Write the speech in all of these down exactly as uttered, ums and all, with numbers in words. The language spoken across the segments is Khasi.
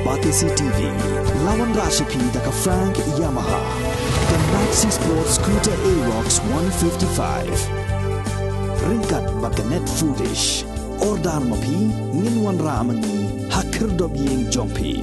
Batesi T V, la wanrah sha phi da ka Frank Yamaha, ka Maxi Sport Scooter Aerox one fifty-five. Ryngkat bad ka Net Foodish. Order ma phi, ngin wanrah ma ngi ha khyrdop ïing jong phi.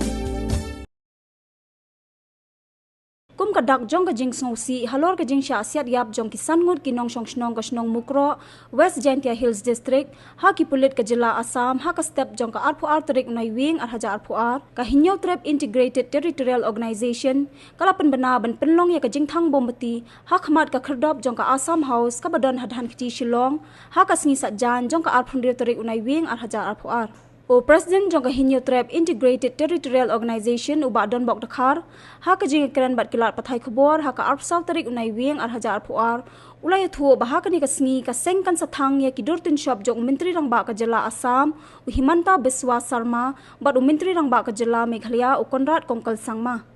Kum ka dak jong ka jingsngewsih halor ka jingshah siat ïap jong ki san ngut ki nongshong shnong ka shnong Mukroh, West Jaintia Hills District, ha ki pulit ka jylla Assam, ha ka step jong ka arphew ar tarik u Naiwieng ar hajar arphew ar, ka Hynñiewtrep Integrated Territorial Organization ka la pynbna ban pynlong ïa ka jingthang mombati ha khmat ka khyrdop jong ka Assam House kaba don ha Dhankheti, Shillong, ha ka sngi Saitjaiñ jong ka arphew hynriew tarik u Naiwieng ar hajar arphew ar. U President jong ka Hynñiewtrep Integrated Territorial Organization, u Bah Donbok Dkhar, ha ka jingïakren bad ki lad pathai khubor ha ka arphew saw tarik u Naiwieng ar hajar arphew ar, u la ïathuh ba ha kane ka sngi ka seng kan sa thang ïa ki durtien shop jong u Myntri Rangbah ka jylla Assam, u Himanta Biswa Sarma, bad u Myntri Rangbah ka jylla Meghalaya, u Conrad Kongkal Sangma.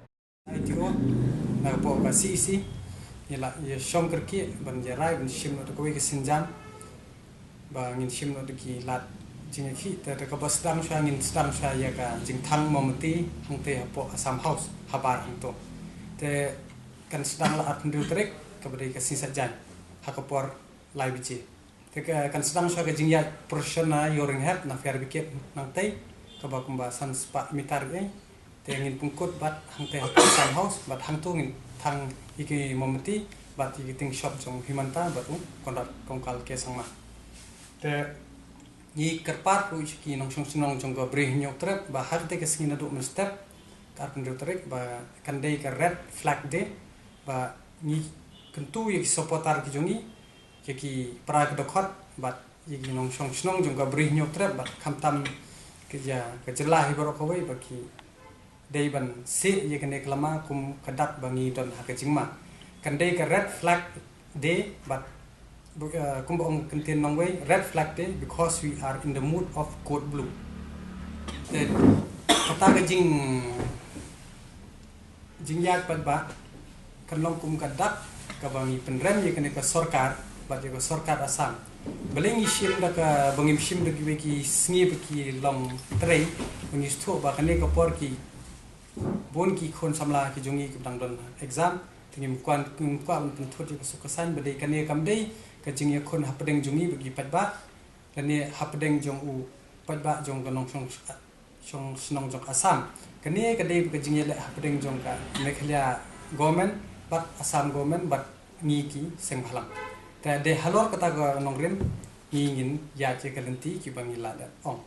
I T O, na ka pok ka C E C, ïa la, ïa shong kyrkieh ban ïa rai ban shim noh da kawei ka sienjam, ba ngin shim noh da ki lad jingïakhih. Te da kaba sdang sha, ngin sdang sha ïa ka jingthang mombati hangtei hapoh Assam House, habar hangto. Te kan sdang la arphew hynriew tarik, kaba dei ka sngi Saitjaiñ, ha ka por lai baje. Te ka kan sdang sha ka jingïaid procession na Ïewrynghep, na fire brigade nangtei, kaba kumba san spah meter ei. Te ngin pynkut bad hangtei ha Assam House, bad hangto ngin thang ïa ki mombati bad ïa ki tieng shop jong u Himanta bad u Conrad Kongkal K Sangma. Te ngi kyrpad ruh ïa ki nongshong shnong jong ka Bri Hynñiewtrep ba ha katei ka sngi naduh mynstep, ka arphew hynriew tarik, ba kan dei ka Red Flag Day, ba ngi kyntu ïa ki supporter ki jong ngi, ïa ki para ki dkhot bad ïa ki nongshong shnong jong ka Bri Hynñiewtrep bad khamtam ka jylla, ka jylla hi baroh kawei, ba ki dei ban seh ïa kane ka lama kum ka dak ba ngi don ha ka jingma. Kan dei ka Red Flag Day bad, eh, kumba ong kyntien nongwei, Red Flag Day because we are in the mood of code blue. Te kata ka jing jingïaid paidbah kan long kum ka dak kaba ngi pynrem ïa kane ka sorkar bad ïa ka sorkar Assam. Balei ngi shim da ka, ba ngim shim da kiwei ki sngi ba ki long trei, ba ngi sngewthuh ba kane ka por ki bun ki khun samla ki jong ngi ki dang don exam, te ngim kwah, ngim kwah ban pynthut ïa ka suk ka saiñ, ba dei kane kam dei ka jingïakhun hapdeng jong ngi bad ki paidbah, lane hapdeng jong u paidbah jong ka nongshong shong shnong jong Assam. Kane ka dei ka jingïaleh hapdeng jong ka Meghalaya government bad Assam government bad ngi ki seng bhalang. Te dei halor kata ka nongrim ngi ngin ïaid ïa ka lynti kiba ngi la dep ong.